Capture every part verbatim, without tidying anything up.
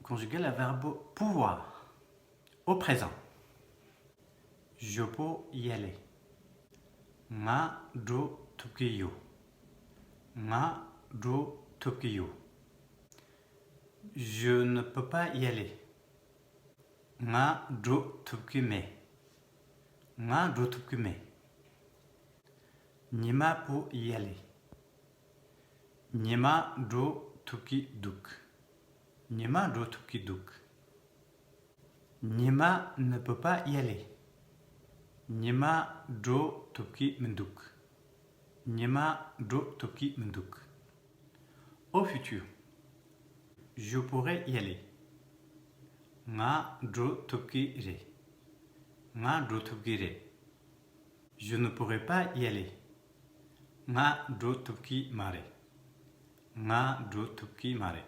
Conjuguer le verbe pouvoir au présent. Je peux y aller. ང་འགྲོ་ཐུབ་ཀྱི་ཡོད། ང་འགྲོ་ཐུབ་ཀྱི་ཡོད། Je ne peux pas y aller. ང་འགྲོ་ཐུབ་ཀྱི་མེད། ང་འགྲོ་ཐུབ་ཀྱི་མེད། Nyima peut y aller. Nyima འགྲོ་ཐུབ་ཀྱི་འདུག Nyima འགྲོ་ཐུབ་ཀྱི་འདུག Nyima ne peut pas y aller. Nyima འགྲོ་ཐུབ་ཀྱི་མི་འདུག Nyima འགྲོ་ཐུབ་ཀྱི་མི་འདུག Au futur. Je pourrais y aller. ང་འགྲོ་ཐུབ་ཀྱི་རེད། ང་འགྲོ་ཐུབ་ཀྱི་རེད། Je ne pourrais pas y aller. ང་འགྲོ་ཐུབ་ཀྱི་མ་རེད། ང་འགྲོ་ཐུབ་ཀྱི་མ་རེད།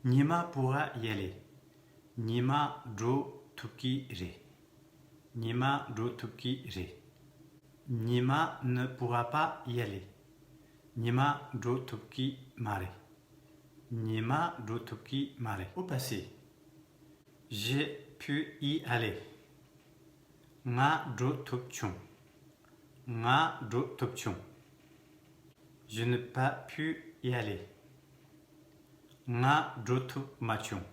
Nyima pourra y aller. Nyima འགྲོ་ཐུབ་ཀྱི་རེད། Nyima འགྲོ་ཐུབ་ཀྱི་རེད། Nyima ne pourra pas y aller. Nyima འགྲོ་ཐུབ་ཀྱི་མ་རེད། Nyima འགྲོ་ཐུབ་ཀྱི་མ་རེད། Au passé. J'ai pu y aller. ང་འགྲོ་ཐུབ་བྱུང་། ང་འགྲོ་ཐུབ་བྱུང་། Je n'ai pas pu y aller. ང་འགྲོ་ཐུབ་མ་བྱུང་།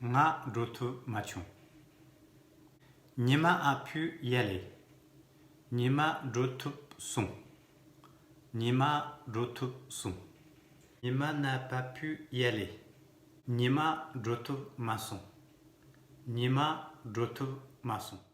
ང་འགྲོ་ཐུབ་མ་བྱུང་། Nyima a pu y aller. ཉི་མ་འགྲོ་ཐུབ་སོང་། ཉི་མ་འགྲོ་ཐུབ་སོང་། Nyima n'a pas pu y aller. ཉི་མ་འགྲོ་ཐུབ་མ་སོང་། ཉི་མ་འགྲོ་ཐུབ་མ་སོང་།